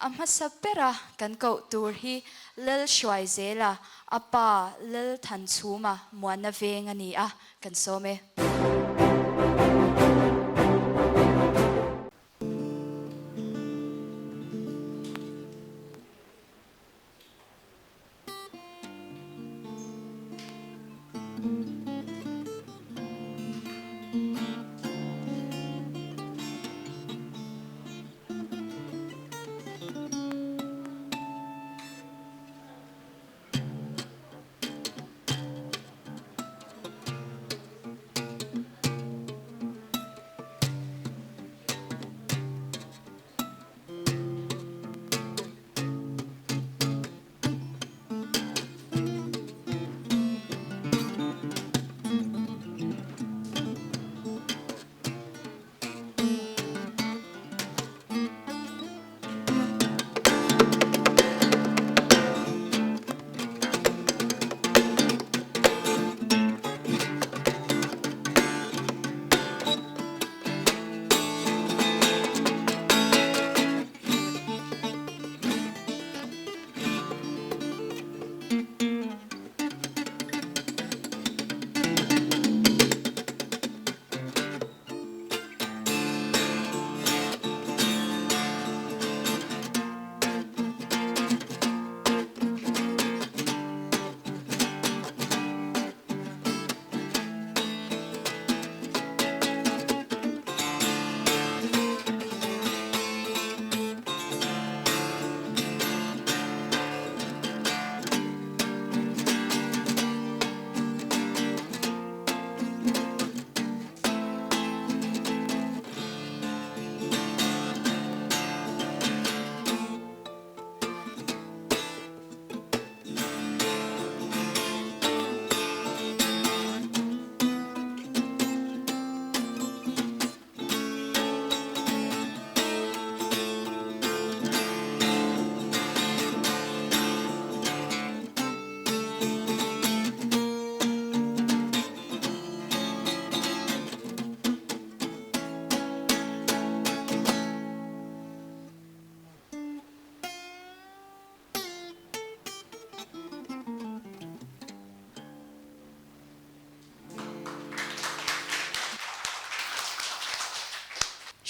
A hmasa bera kan koh tur hi Lalhruaizela, a pa Lalthanchhuma muanna veng a ni a, kan sawm e.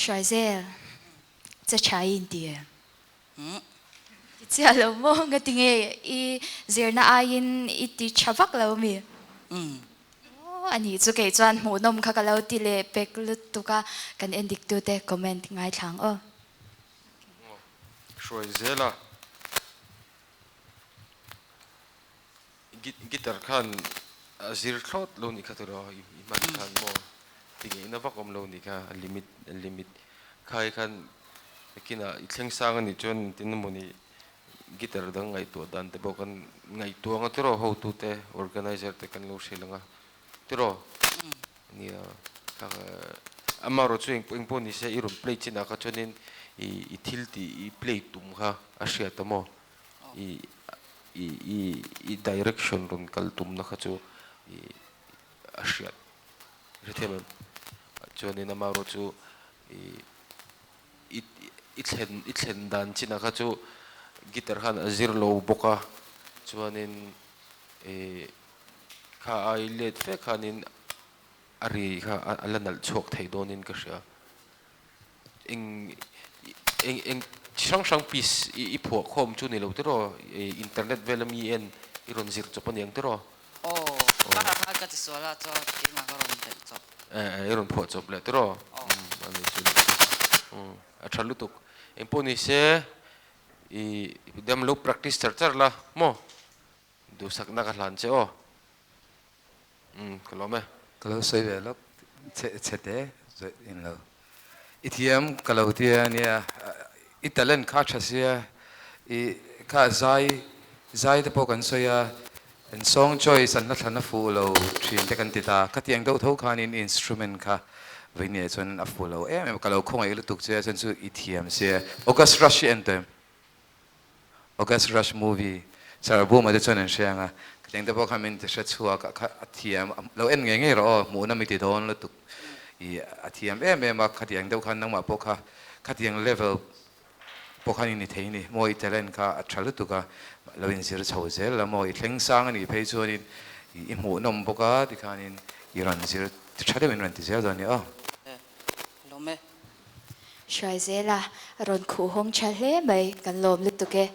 Hruaizel, che tha i inti em? Ti chiah lo maw? Nga tinge i zirna aiin i ti tha vak lo mi? Aw a nih chu kei chuan hmuhnawm kha ka lo ti leh pek lutuk a, kan endik tute comment ngaithlang aw. Hruaizel a. Guitar khan a zir thlawt lo nih kha tiraw i hman khan maw ti ngeihna vak awm lo nih kha a limit a limit khai khan nakinah i thleng sang a nih chuan engtin emaw ni guitar dang ngaihtuah dan te pawh kan ngaihtuah anga tiraw hotu te organizer te kan lo hrilh anga tiraw nia amaherawh chu engpawh ni se i rawn play chinah kha chuanin i thil tih i play tum kha a hriat a maw. I i i i direction rawn kal tumna kha chu i a hriat hrethiam em? Chuanin amaherawh chu i i i thlen i thlen dan chinah kha chu guitar khan a zir lo bawk a, chuanin i kha ai let fe khanin a ri kha a la nalh chhuak thei dawnin ka hria. Eng eng eng chi hrang hrang piece i phuah khawm chu ni lo tiraw internet vel ami en i rawn zir chawp aniang tiraw? Aw, ka kha ka ti sual a chuan keimah ka rawn belh chawp. Eh i rawn phuah chawp leh tiraw? Aw. Ani chu ni chu. A tha lutuk. Engpawh ni se i dam lo practice char char la maw? Duhsakna ka hlan che aw. Umm ka lawm e. Ka lo sawi ve lawk che che te in lo i thiam ka lo tia ania i talent kha tha sia i kha zai zai te pawh kan sawi a an song choice an la thlan a fuh lo thin te kan ti ta khatiang deuh tho khanin instrument kha vawinia chuan a fuh lo em em ka lo khawngaih lutuk che a chuan chu i thiam sia August Rush hi en tawh em? August Rush movie Sir Buma te chuan an hre ang a, khatiang te pawh khan min ti hre chhuak a, kha a thiam lo en ngei ngei rawh aw, hmuhna mi ti dawn lutuk i a thiam em em a, khatiang deuh khan nangmah pawh kha khatiang level pawh khan i ni thei ni maw i talent kha a tha lutuk a lo inzir chho zel la maw i thleng sang a nih phei chuanin i hmuhnawm bawk a tikhanin i rawn zir tha deuhin rawn ti zel dawn a ni aw. Lawm e. Hruai zel a, rawn khuh hawng tha hle mai, kan lawm lutuk e.